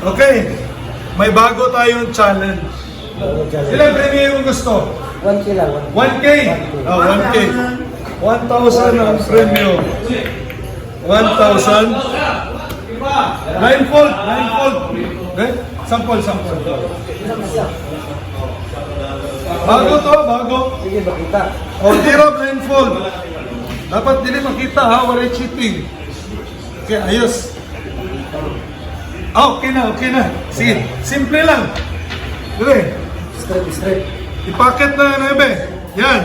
Okay. May bago tayong challenge. Ilan premyo yung gusto? 1K lang. 1K. Oh, 1K. 1,000 ang premyo. 1,000. Blindfold, blindfold. Okay? Sample, sample. Bago to, bago. Sige, makita. Oh, tira blindfold. Dapat dili makita ha, wala cheating. Okay, ayos. Ah, okay na, okay na. Sige, simple lang. Dire, Straight, straight. I-pocket na yan, Ebe. Yan.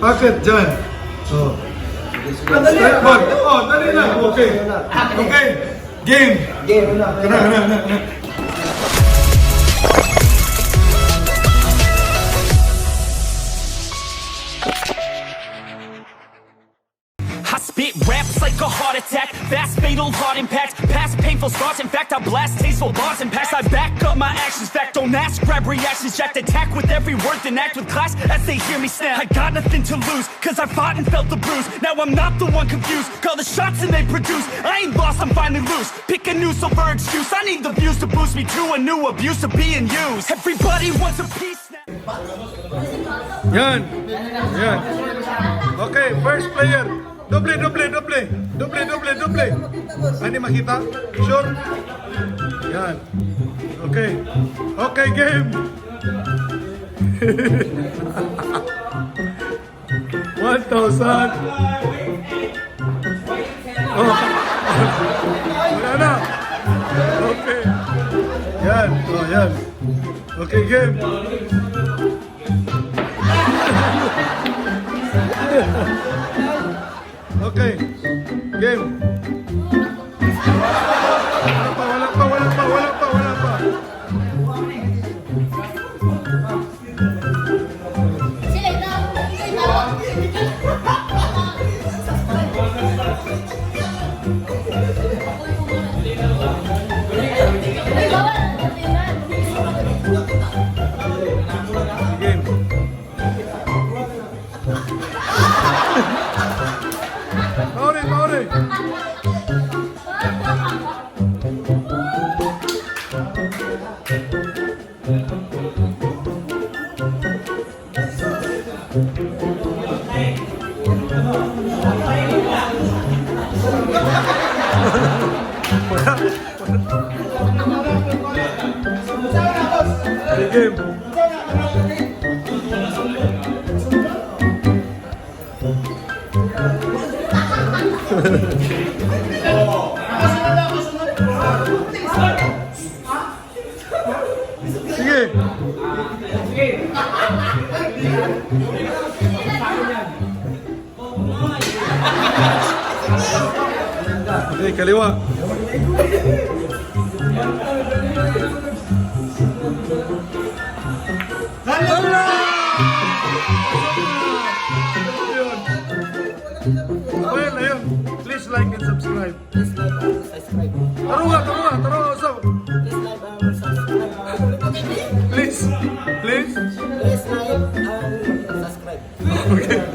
Pocket dyan. So, straight ball. Oh, dali lang. Okay. Okay. Game. Game na. Kana, kana, kana, kana. I spit raps like a heart attack. Fast, fatal heart impact. Past painful scars. In fact, I blast tasteful bars and packs. I back up my actions. Fact, don't ask. Grab reactions. Jacked attack with every word, then act with class as they hear me snap. I got nothing to lose, 'cause I fought and felt the bruise. Now I'm not the one confused. Call the shots and they produce. I ain't lost, I'm finally loose. Pick a new silver excuse. I need the views to boost me to a new abuse of being used. Everybody wants a piece now. Yan. Yan. Okay, first player. Doble, doble, doble. Doble, doble, doble. Ano makita? Sure? Yan. Okay. Okay, game. 1,000. Oh. Wala na. Okay. Yan. Oh, yan. Okay, game. Okay. Game. Wala pa, wala pa, wala pa, wala pa, wala pa. Sila ito. Sila ito. Ay, bawal. Game. Paore, paore. Game. Sige. Okay, kaliwa. Ala! Ayun. Well, ayun. Please like and subscribe. Please like and subscribe. Tarunga, tarunga, tarunga, usap. Please like and subscribe. Please, please. Please like and subscribe. Okay.